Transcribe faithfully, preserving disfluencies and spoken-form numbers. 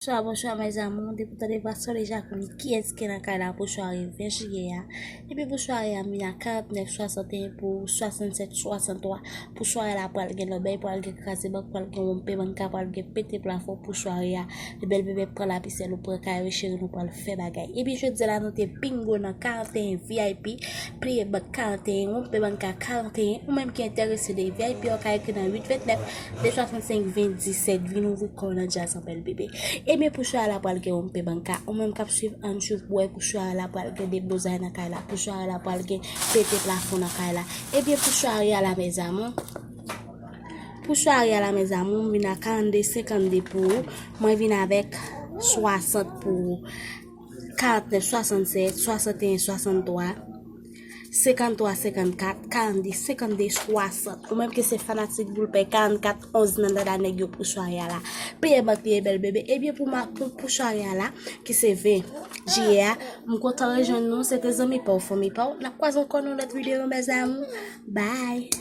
Bonswa, bonswa, mes amours. Depi w tande vwa sa, w deja konn kiyès ki nan kay la pou sware ven jiyè a. Epi pou sware a, m vin a karantnèf swasanteyen pou swasannsèt swasanntwa. Pou sware la, pral gen lòbèy, pral gen kraze bank, pral gen wonpe banka, pral gen pete plafon pou sware a. Bèl bebe, pran lapisèl ou, pran kaye, cheri, nou pral fè bagay. Epi jodi a la, nou te bingo nan karanteyen V I P, pleye bank karanteyen, wonpe banka karanteyen. Ou menm ki enterese de V I P, ou ka ekri nan uit ventnèf, de swasansenk, ven disèt. Vin ouvri kò w nan djaz an, bèl bebe. Ebyen, pou sware la, pral gen wonpe banka. Ou menm k ap swiv, ann swiv pou wè pou sware la, pral gen deblozay nan kay la. Pou sware la, pral gen pete plafon nan kay la. Ebyen, pou sware a la, mes amours, pou sware a la, mes amours, m vin a karannde senkannde pou ou. Mwen vin avèk swasant pou ou. Karantnèf swasannsèt, swasanteyen swasanntwa, senkanntwa senkannkat, karannde senkannde swasant. Ou menm ki se fanatik boul pè, karannkat onz nan dada nèg yo pou sware a la. Peye bank li ye, bèl bebe. Ebyen, pou ma, pou, pou sware a la, ki se ven jiyè a, m kontan rejwenn nou. Se te zanmi pa w, fanmi pa w. N ap kwaze ankò nan lòt videyo, mes amours. Bye!